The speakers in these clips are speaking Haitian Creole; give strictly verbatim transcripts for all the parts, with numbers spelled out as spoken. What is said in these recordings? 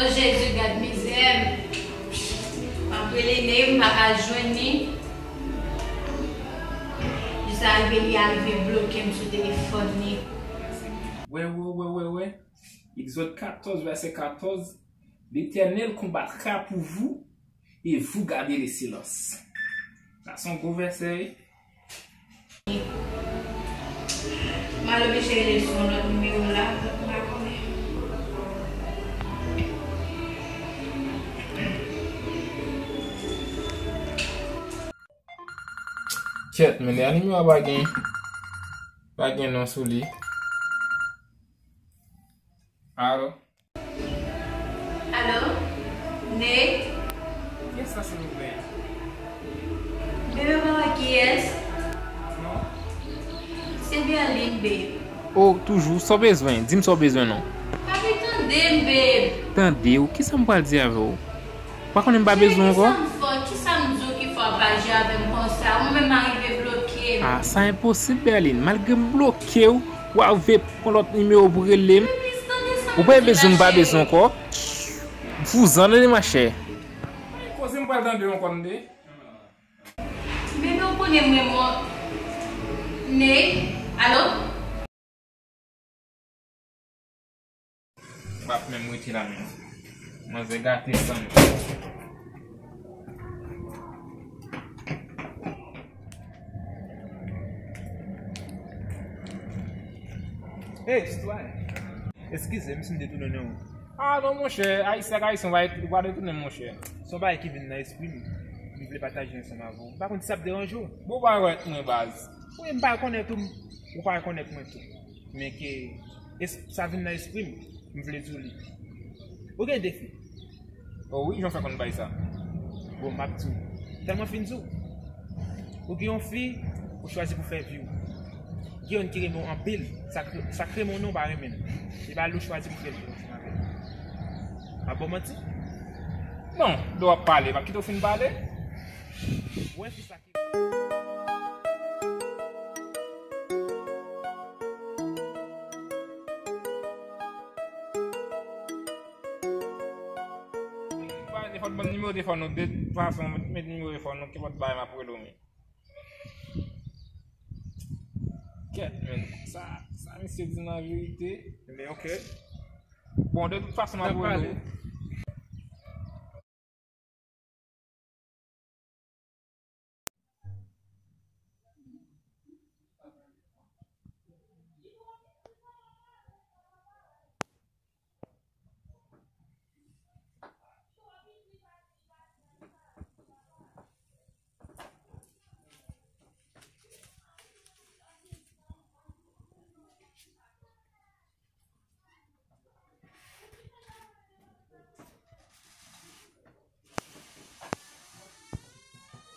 Jezi, gad mizè m. M ap rele Ney, m pa ka jwenn li. Jis arive, li arive bloke m sou telefòn li. Wè, wè, wè, wè, wè. Egzòd katòz, vèsè katòz. L'Éternel combattra pour vous, et vous garderez silence. Sa se yon gwo vèsè, wi. M al oblije rele sou yon lòt nimewo la, m pa konnen. Kèt, men dèyè nimewo a pa gen, pa gen non sou li. Alo? Alo? Ney? Kiyès la, silvouplè? Bebe, pa wè kiyès? Non. Se Berline, babe. O, toujou, sa w bezwen? Di m sa w bezwen non. Papi, tande m, babe. Tande w? Kisa m pral di avè w? Ou pa konnen m pa bezwen w ankò? Kisa m fè w? Kisa m di w ki fè w pa jwe avè m konsa? Ou menm arive bloke m. Ah, sa enposib, Berline. Malgre m bloke w, w arive pran lòt nimewo pou rele m. Ou pa bezwen m pa bezwen w ankò. Vouzan, tande, machè. Koze m pral tande w ankò, tande. Bebe, ou konnen mwen, mwen. Ney, alo? M ap menm rete la menm. Manzè gate san m. Hey, Stway! Eskize m si m detounen non ou. Ah non, monchè, Ayisyen ak Ayisyen, ou pa, ou pa detounen, monchè. Se yon bagay ki vin nan espri m, m vle pataje ansanm avè w. M pa konn si sa ap deranje w. Bon, ou pa wè mwen, baz. Wi, m pa rekonèt ou, ou pa rekonèt mwen tou. Men ke es-, sa vin nan espri m, m vle di w li. Ou gen de fi? O wi, jan w fè konn bay sa? Bon, m ap di w. Tèlman fin di w. Ou gen yon fi, ou chwazi pou fè vi w. Gen youn ki renmen w anpil, sa k-, sa k renmen w nan ou pa renmen l. E ba li ou chwazi pou fè vi w ansanm avè l. M ap ba w manti? Non, lè w ap pale, m ap kite w fin pale. Ou wè fi sa ki Fò n ban nimewo telefòn nou, de tout fason, met nimewo telefòn nou, kenpòt bagay m ap rele w, men. Kèt, men, sa, sa misye di nan verite. Men, ok. Bon, de tout fason, m ap rele w.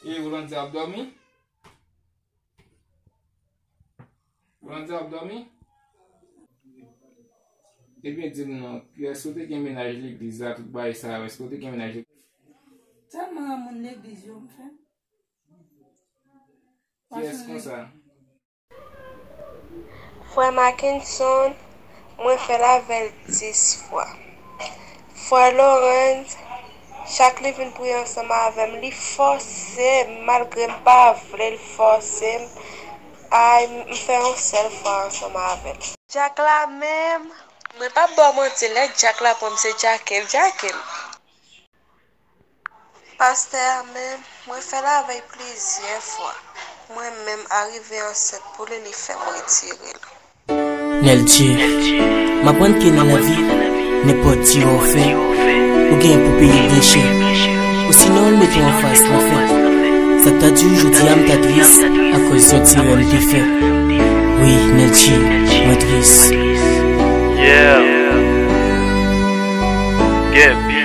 E Rolande ap dòmi? Rolande ap dòmi? Ebyen, di m non, èske w te gen mennaj legliz la, tout bagay sa yo, èske w te gen mennaj legliz? Tèlman moun legliz yo m fè. Kiyès konsa? Frè Mackenson, mwen fè l avè l dis fwa. Frè Lawrence, chak li vin priye ansanm avè m, li fòse m, malgre m pa vle, l fòse m. Ay, m fè yon sèl fwa ansanm avè l. Dyak la menm, mwen p ap ba w manti, lè dyak la pran m, se djake l, djake l. Pastè a menm, mwen fè l avè l plizyè fwa. Mwen menm arive ansent pou li, li fè m retire l. Nèl Dye, m aprann ke nan lavi, nenpòt tirè w fè, ou genyen pou peye byen chè. Osinon, l mete w anfas lanfè. Sa k ta di w jodi a m ta tris akòz yon tirè m te fè. Wi, Nèl Dye, mwen tris. Yeah. Gen pi